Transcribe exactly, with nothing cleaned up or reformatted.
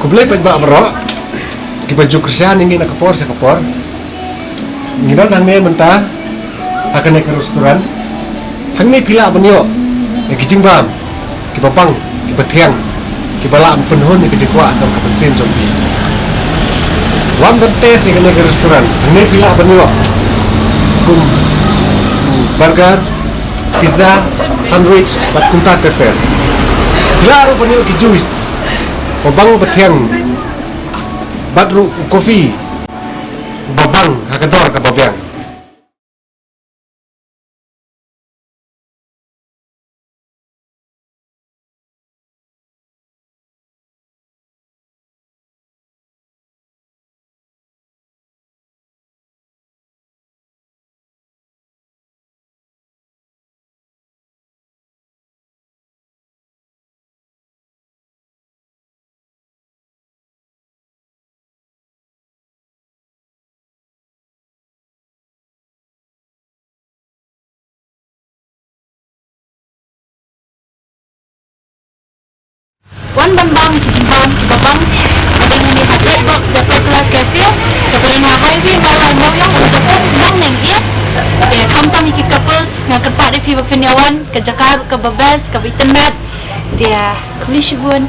Khublei paidbah baroh kiba ju kyrshan ïa ngi na ka por sha ka por. Ngi don hangne mynta ha kane ka restaurant. Hangne phi lah ban ïoh ïa ki jingbam kiba bang, kiba thiang, kiba lah ban pynhun ïa ka jingkwah jong ka mynsiem jong phi. Wan ban test ïa kane ka restaurant. Hangne phi lah ban ïoh kum burger, pizza, sandwich bad kumta ter ter. Phi lah ruh ban ïoh ki juice ba bang ba thiang bad ruh u coffee ba bang ha ka dor kaba biang. Wan ban bam ki jingbam kiba bang. Kaba ngi ha Black Box The Popular Cafe. Kaba ngi ha Highway Mawlai Mawlai Mawlai Mawlai Mawlai. Te khamtam ïa ki couples nga kyrpad ïa phi ba phin ïa wan, ka jaka ruh kaba best, kaba itynnad. Te khublei shibun.